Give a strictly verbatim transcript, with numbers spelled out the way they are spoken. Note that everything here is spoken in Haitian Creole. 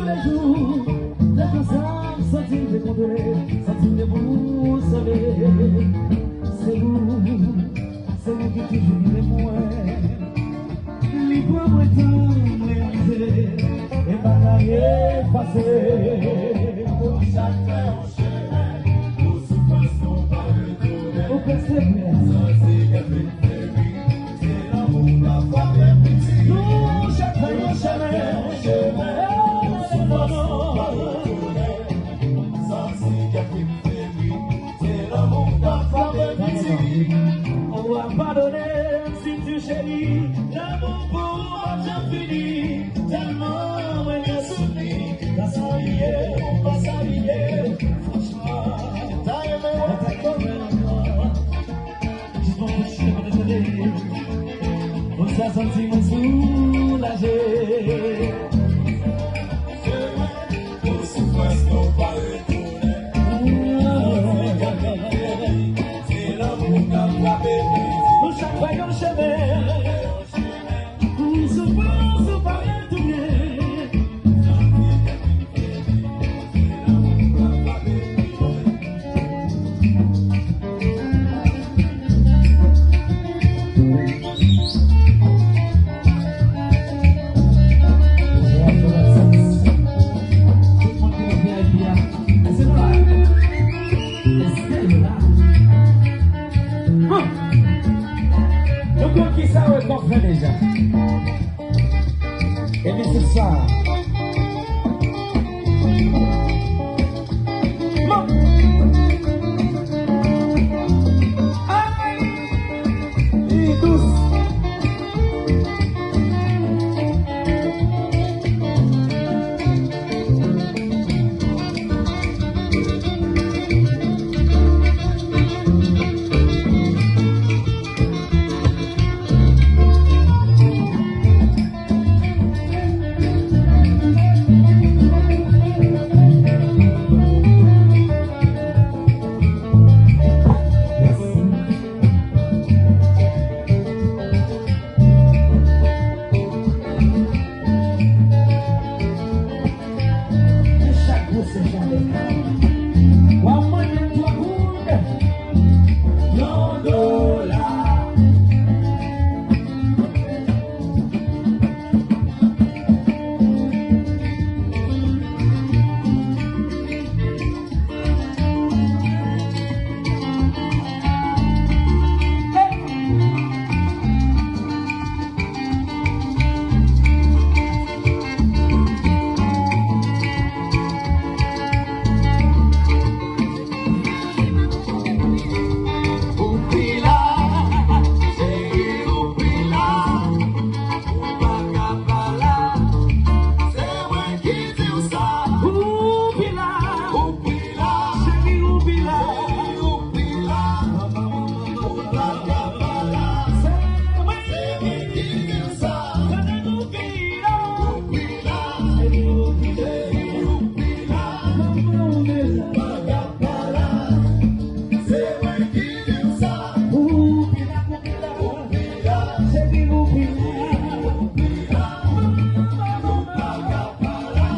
Lejou, lè konsa m santi m dekontrole, santi m debousole. Se ou, se ou ki toujou gide mwen. Li pran mwen tan m reyalize, e bagay efase. Chak lè yon chemen, pou soufrans nou pa retounen. Ou prèske prè. Santi kè vin fleri. Nou chak fè yon chemen. Ou a padone m si tu cheri. Lanmou pou ou pa janm fini. Tèlman mwen gen souvni. Nan sa ou ye, ou pa sa ou ye. Franchman, ta renmen w. Jis bon kout cheve mwen tande. Konsa santi mwen soulaje. Pou soufrans nou pa retounen. Se lanmou k ap frape nou. Nou chak fè yon chemen. Pou soufrans nou pa retounen. Nou konn kisa Wake Up fè deja. Epi se sa. Ay, li dous. Chak gwo sèchadè. W ap mande m twa goud, yon dola. Ou pi la, ou pi la, cheri, ou pi la, ou pi la, ou pa ka pa la. Se mwen ki di w sa. Tande, ou pi la, ou pi la, cheri, ou pi la, ou pa ka pa la. Se mwen ki di w sa. Ou pi la, ou pi la, ou pi la, cheri, ou pi la, ou pi la, ou pa ka pa la.